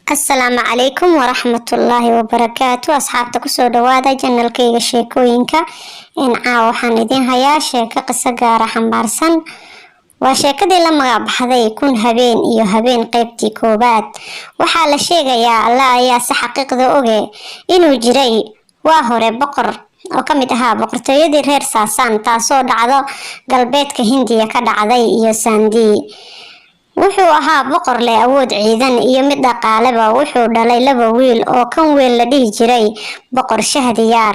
Asalaamu calaykum waraxmatullaahi wabarakaatu. Asxaabta, kusoo dhawaada channelkayga sheekooyinka. Caawa waxaan idiin hayaa sheeko qiso gaara xambaarsan. Waa sheekadii la magac baxday Kun Habeen iyo Habeen, qeybtii koowaad. Waxaa la sheegayaa, Alla ayaa si xaqiiqda oge, inuu jiray waa hore boqor oo ka mid ahaa boqortooyadii reer Saasaan, taasoo dhacdo galbeedka Hindiya ka dhacday iyo Sandii. Wuxuu ahaa boqor leh awood ciidan iyo mid dhaqaaleba. Wuxuu dhalay laba wiil, oo kan weyn la dhihi jiray Boqor Shahdiyaar,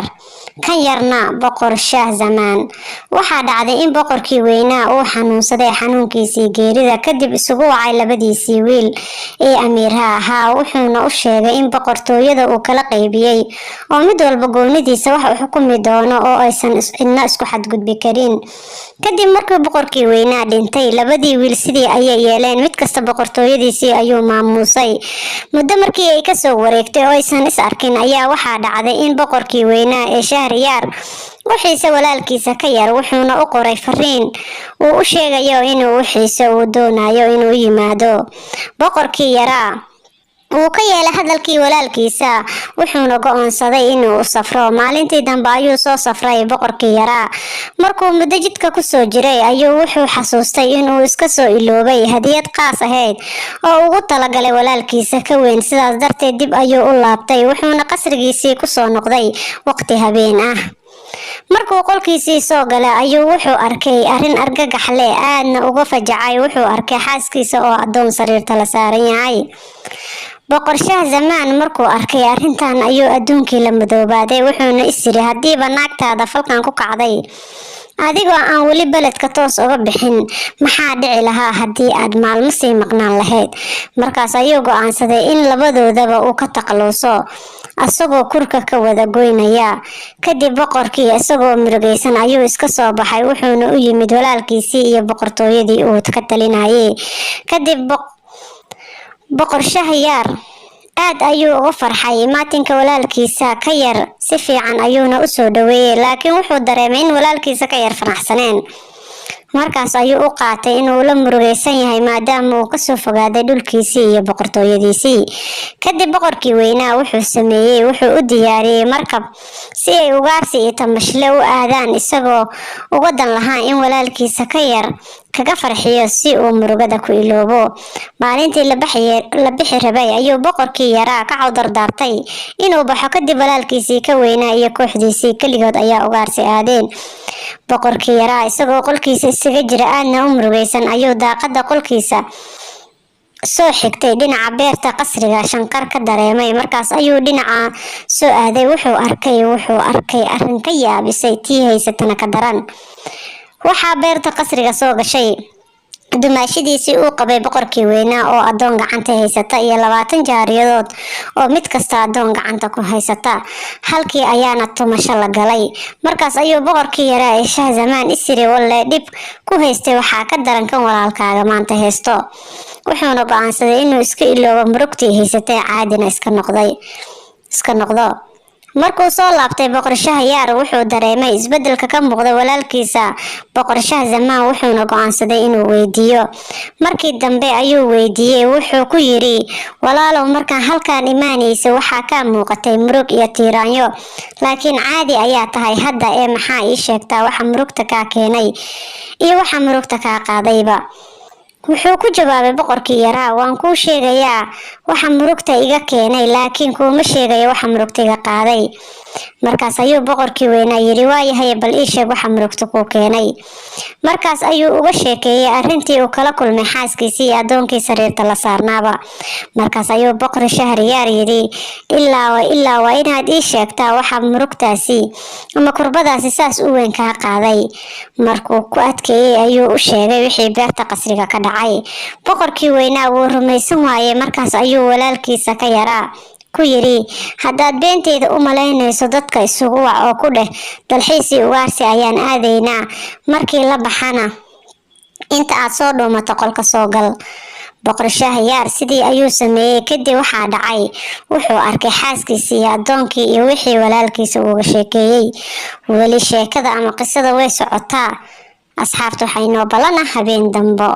kan yarna Boqor Shaah Zamaan. Waxaa dhacday in boqorkii weynaa uu xanuunsaday xanuunkiisii geerida. Kadib isugu wacay labadiisii wiil ee amiirha ahaa, wuxuuna u sheegay in boqortooyada uu kala qaybiyey oo mid walba goonidiisa wax u xukumi doono oo aysan cidna isku xadgudbi karin. Kadib markii boqorkii weynaa dhintay, labadii wiil sidii ayay yeeleen. Mid kasta boqortooyadiisii ayuu maamuusay. Muddo markii ay kasoo wareegtay oo aysan is arkin, ayaa waxaa dhacday in boqorkii weynaa ee Shahriyaar u xiise walaalkiisa ka yar, wuxuuna u qoray fariin uu u sheegayo inuu u xiiso, uu doonayo inuu yimaado. Boqorkii yaraa wuu ka yeelay hadalkii walaalkiisa, wuxuuna go-oonsaday inuu u safro. Maalintii dambe ayuu soo safray boqorkii yaraa. Markuu muddo jidka kusoo jiray ayuu wuxuu xasuustay inuu iska soo iloobay hadiyad qaas ahayd oo ugu talagalay walaalkiisa ka weyn. Sidaas darteed dib ayuu u laabtay, wuxuuna qasrigiisii kusoo noqday waqti habeen ah. Markuu qolkiisii soo galay ayuu wuxuu arkay arrin argagax leh, aadna uga fajacay. Wuxuu arkay xaaskiisa oo addoon sariirta la saaran yahay. Boqor Shaah Zamaan markuu arkay arrintan ayuu adduunkii la madoobaaday, wuxuuna is yiri, "Haddiiba naagtaada falkan ku kacday adigoo aan weli beledka toos uga bixin, maxaa dhici lahaa haddii aad maalmo sii maqnaan lahayd?" Markaas ayuu go-aansaday in labadoodaba uu ka takhaluso, asagoo kurka ka wada goynaya. Kadib boqorkii isagoo murugaysan ayuu iska soo baxay, wuxuuna u yimid walaalkiisii iyo boqortooyadii uu ka talinayay. Kadib Boqor Shahyaar aad ayuu uga farxay imaatinka walaalkiisa ka yar, si fiican ayuuna usoo dhaweeyey, laakiin wuxuu dareemay in walaalkiisa ka yar faraxsaneen. Markaas ayuu u qaatay inuu la murugaysan yahay, maadaama uu kasoo fogaaday dhulkiisii iyo boqortooyadiisii. Kadib boqorkii weynaa wuxuu sameeyey, wuxuu u diyaariyey markab si ay ugaarsi iyo tamashle u aadaan, isagoo uga dan lahaa in walaalkiisa ka yar kaga farxiyo si uu murugada ku iloobo. Maalintii la bixi rabay ayuu boqorkii yaraa ka cawdardaartay inuu baxo. Kadib walaalkiisii ka weynaa iyo kooxdiisii keligood ayaa ugaarsi aadeen. Boqorkii yaraa isagoo qolkiisa isaga jira, aadna u murugaysan, ayuu daaqada qolkiisa soo xigtay dhinaca beerta qasriga shanqar ka dareemay. Markaas ayuu dhinaca soo aaday. Wuxuu arkay arrin ka yaabisay, tii haysatana ka daran. Waxaa beerta qasriga soo gashay dumaashidiisii uu qabay boqorkii weynaa oo addoon gacanta haysata iyo 20 jaariyadood oo mid kasta addoon gacanta ku haysata. Halkii ayaana tumasho la galay. Markaas ayuu boqorkii yaraa ee Shah Zamaan isiri, "Walle dhib ku haystay waxaa ka daran kan walaalkaaga maanta haysto." Wuxuuna go-aansaday inuu iska iloobo murugtii haysatay, caadina iska noqdo. Markuu soo laabtay Boqor Shahyaar, wuxuu dareemay isbedelka ka muuqda walaalkiisa Boqor Shah Zamaan, wuxuuna go-aansaday inuu weydiiyo. Markii dambe ayuu weydiiyey. Wuxuu ku yidhi, "Walaalow, markaan halkaan imaanaysa waxaa kaa muuqatay murug iyo tiiraanyo, laakiin caadi ayaa tahay hadda, ee maxaa ii sheegtaa waxa murugta kaa keenay iyo waxa murugta kaa qaadayba?" Wuxuu ku jawaabay boqorkii yaraa, "Waan kuu sheegayaa waxa murugta iga keenay, laakiin kuuma sheegayo waxa murugta iga qaaday." Markaas ayuu boqorkii weynaa yidhi, "Waayahay, bal ii sheeg waxa murugta kuu keenay." Markaas ayuu uga sheekeeyey arrintii uu kala kulmay xaaskiisii iyo addoonkii sariirta la saarnaaba. Markaas ayuu Boqor Shahriyaar yidhi, "Ilaa wa ilaa waa inaad ii sheegtaa waxa murugtaasi ama kurbadaasi saas u weyn kaa qaaday." Markuu ku adkeeyey ayuu u sheegay wixii beerta qasriga ka dhacay. Boqorkii weynaa wuu rumaysan waayey. Markaas ayuu walaalkiisa ka yaraa ku yidhi, "Haddaad beenteyda u malaynayso, dadka isugu wac oo ku dheh dalxiisii ugaarsi ayaan aadaynaa. Markii la baxana inta aad soo dhuumato qolka soo gal." Boqor Shahyaar sidii ayuu sameeyey. Kadib waxaa dhacay, wuxuu arkay xaaskiisii iyo addoonkii iyo wixii walaalkiisa uuga sheekeeyey. Weli sheekada ama qisada way socotaa. Asxaabta, waxay noo ballana habeen dambo.